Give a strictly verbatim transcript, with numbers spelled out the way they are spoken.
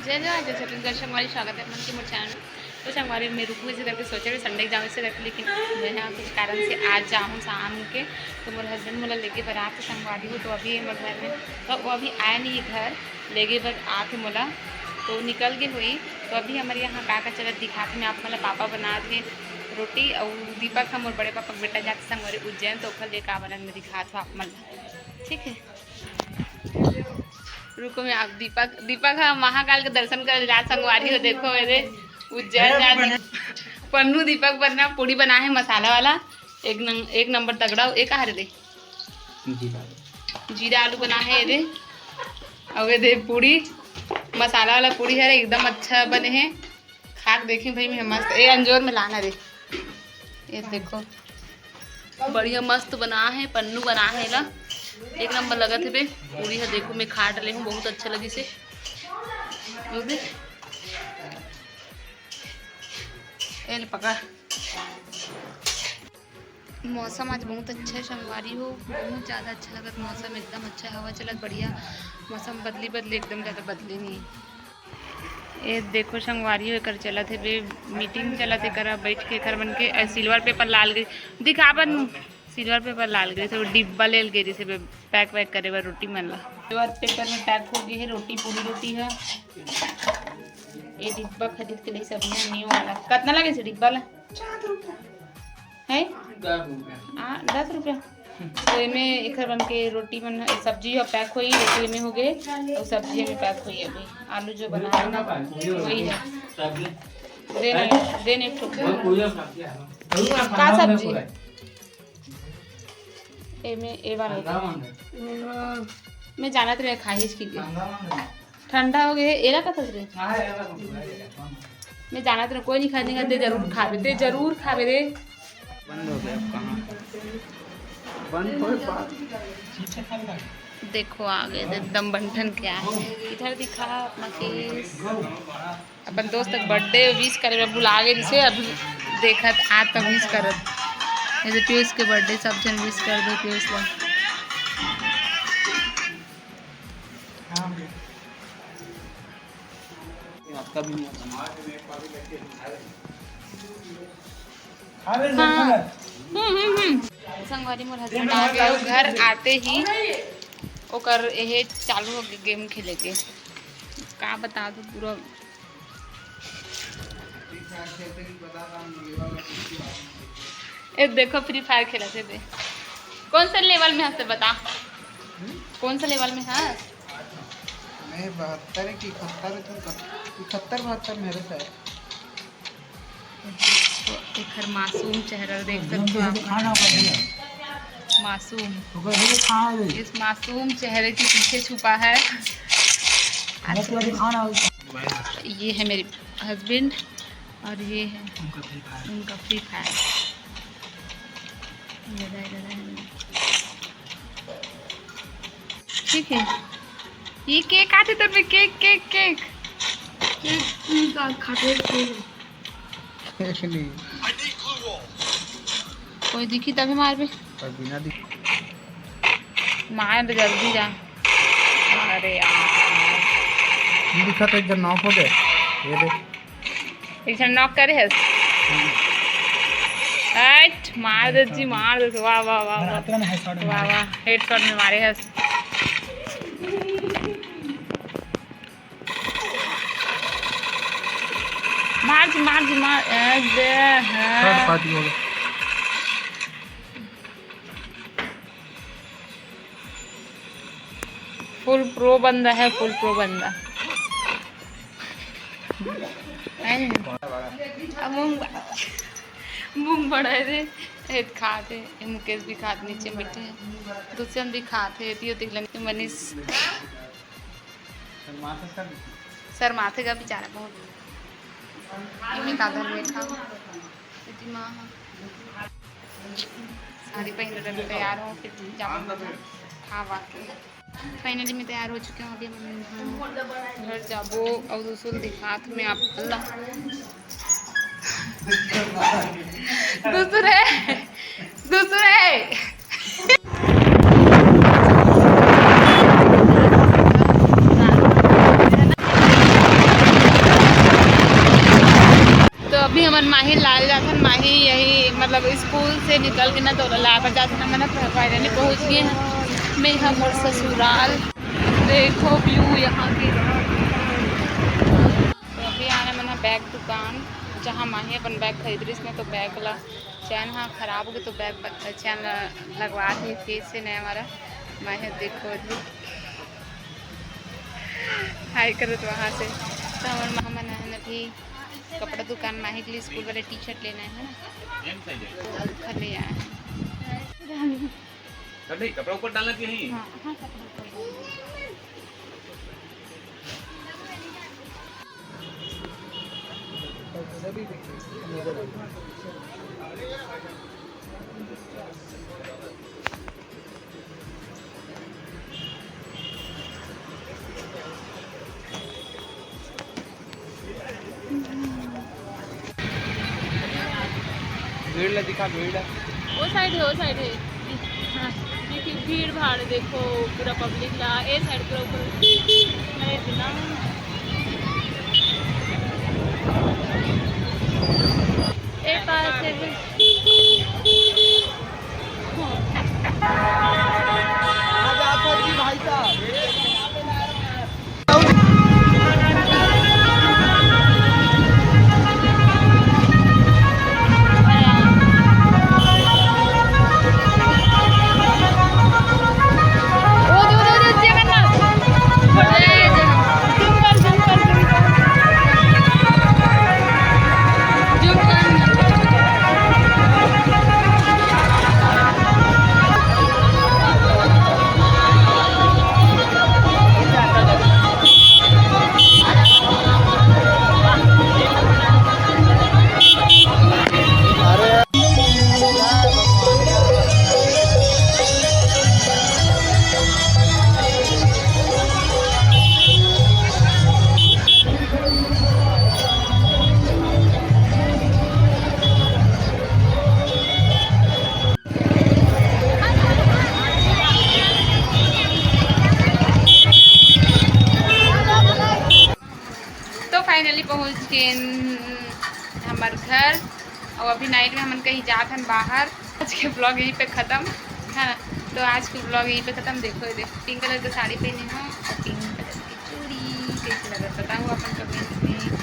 जय जय जय छत्तीसगढ़ संगवारी, स्वागत है आप मन के मोर चैनल में। तो संगवारी, मैं रुकूँ इसे करके सोचे रहे संडे के जाऊँ इसे करके, लेकिन मैं यहाँ कुछ कारण से आज जाऊँ शाम के, तो मोर हस्बैंड मोला लेके बर आथे संगवारी हो। तो अभी हमर घर में, तो वो अभी आए नहीं घर, लेगे बर आथे मोला, तो निकल गे होई। तो अभी हमर यहाँ का का चलत दिखात हे मैं आप मन ला। पापा बनात हे रोटी, अउ दीपक ह मोर बड़े पापा के बेटा जाथे संगवारी उज्जैन, तो ओखर लिए का बनत मैं दिखात हूँ आप मन ला, ठीक है। रुको, मैं आप दीपक, दीपक ह महाकाल के दर्शन करे जात संगवारी हो। देखो मेरे उज्जैन जात। पन्नू दीपक बनना पूड़ी बना है मसाला वाला, एक नंग-, एक नंबर तगड़ा। एक कहा रे दे जीरा आलू बना है ये दे, अउ ये दे पूड़ी, मसाला वाला पूड़ी है, एकदम अच्छा बने है। खा के देखी भाई मैं मस्त। ए अंजोर में लाना रे, ये देखो बढ़िया मस्त बना है, पन्नू बना है ला, एक नंबर लगत है बे। पूड़ी है देखो, मैं खा डले हूँ, बहुत अच्छा लगी से। ये दे, ए ले पकड़। मौसम आज बहुत अच्छा है संगवारी हो, बहुत ज़्यादा अच्छा लगत मौसम, एकदम अच्छा हवा चलत बढ़िया। मौसम बदली बदली, एकदम ज़्यादा बदली नहीं। ये देखो संगवारी हो, एकर चलत हे बे मीटिंग चलत हे, एकर बैठ के एकर मन के सिल्वर पेपर लाल गई दिखाबन, सिल्वर पेपर लाल गई से डिब्बा लेल गई से बे पैक वैक करे बर रोटी मन ला। सिल्वर पेपर में पैक हो गई है रोटी, पूरी रोटी है। ये डिब्बा खरीद के लिए सब न्यू वाला। कितना लगे से डिब्बा ला? है? हाँ, दस रुपया। तो एमे एकर बन के रोटी मन, सब्जी ह पैक होई, रोटी एमे हो गए, और सब्जी एमे पैक होई अभी। आलू जो बना है ना, वही है। देन, देन एक ठो। का सब्जी? एमे, ए वाला। मैं जानत रहे खाहिस की के। ठंडा हो गए, एला कथस रे? मैं जानत रहे कोई नहीं खाने का, ते जरूर खाबे, ते जरूर खाबे रे। बंद हो गया, कहाँ? बंद हो गया। देखो आ गए एकदम बंठन क्या है। इधर दिखा अपना फेस। अपन दोस्त के बर्थडे विश करे बर बुला गए, जिसे अभी देखत आ तब विश करत। जैसे पीयूष के बर्थडे, सब जन विश कर दो पीयूष ला। आपका भी नहीं आता। हाँ। हम्म, हम्म, हम्म। संगवारी मोर हस्बैंड आ गए, वो घर आते ही ओकर यही चालू हो गए गेम खेले के। का बता दो पूरा। ए देखो फ्री फायर खेलत हे बे। कौन सा लेवल में हंस बता? कौन सा लेवल में हंस? मैं बहत्तर की इकहत्तर, इकहत्तर बहत्तर मेरे से है। एकर मासूम चेहरा देख सकते हो आप। मासूम। इस मासूम चेहरे के पीछे छुपा है। ये है मेरे हस्बैंड और ये है उनका फ्री फायर। उनका फ्री फायर। ठीक है, ये केक आते तब में केक, केक, केक। केक खाते थे। केक नहीं। कोई दिखी तभी मार बे। पर बिना दिख मार बे जल्दी जा। अरे यार। ये दिखा तो एक जन नॉक हो गए। ये देख। एक जन नॉक करे है। हट, मार दे जी, मार दे। वाह, वाह, वाह, वाह। वाह, वाह, हेडशॉट में मारे है। मार जी, मार जी, मार। ए, दे, हाँ। थर्ड पार्टी हो गया। फुल प्रो बंदा है, फुल प्रो बंदा। है नहीं? अब मूंग, मूंग बड़ा है रे। ए, खात है, ए, मुकेश भी खात नीचे बैठे हैं। दुष्यंत भी खात है, दियो दिखलन के मनीष। शर्माथे का बेचारा बहुत। इमे का धर बैठा। इति माँ ह। साड़ी पहन रहे, तैयार हो, फिर जाऊँ खा वा के। फाइनली मैं तैयार हो चुके हूँ, अभी हम घर जाबो। और दूसर दिखात में आप अल्लाह। दूसरे, दूसरे। मन माही लाल जाथन, माही यही मतलब स्कूल से निकल के ना तो ला कर जाथन। हमन finally पहुँच गए हैं मैं हम मोर ससुराल। देखो व्यू यहाँ के। तो अभी आने मन ह बैग दुकान, जहाँ माही अपन बैग खरीद रहिस ना, तो बैग ला चैन ह खराब हो गए तो बैग ब- चैन ला लगवा दी फिर से नया वाला। माही देखो अभी हाय करो तो वहाँ से। तो हमारे मामा मन है ना अभी कपड़ा दुकान माही के लिए स्कूल वाले टी शर्ट लेना है ना, तो खरीदने आए हैं। नहीं, कपड़ा ऊपर डालना कि नहीं? हाँ, हाँ, कपड़ा ऊपर डालना। भीड़ ला दिखा, भीड़ ला। वो साइड है, वो साइड है। हाँ, देखिए भीड़ भाड़ देखो, पूरा पब्लिक ला, ए साइड पूरा ऊपर। अरे बिना। ए पास से भी। आज आप हो जी भाई साहब। तो finally पहुँच गए हमार घर। और अभी नाइट में हमन कहीं जात हन बाहर। आज के ब्लॉग यहीं पे ख़त्म है ना। तो आज के ब्लॉग यहीं पे ख़त्म। देखो, ये देखो, पिंक कलर की साड़ी पहनी हूँ और पिंक कलर की चूड़ी। कैसे लगा बताओ अपन कमेंट्स में।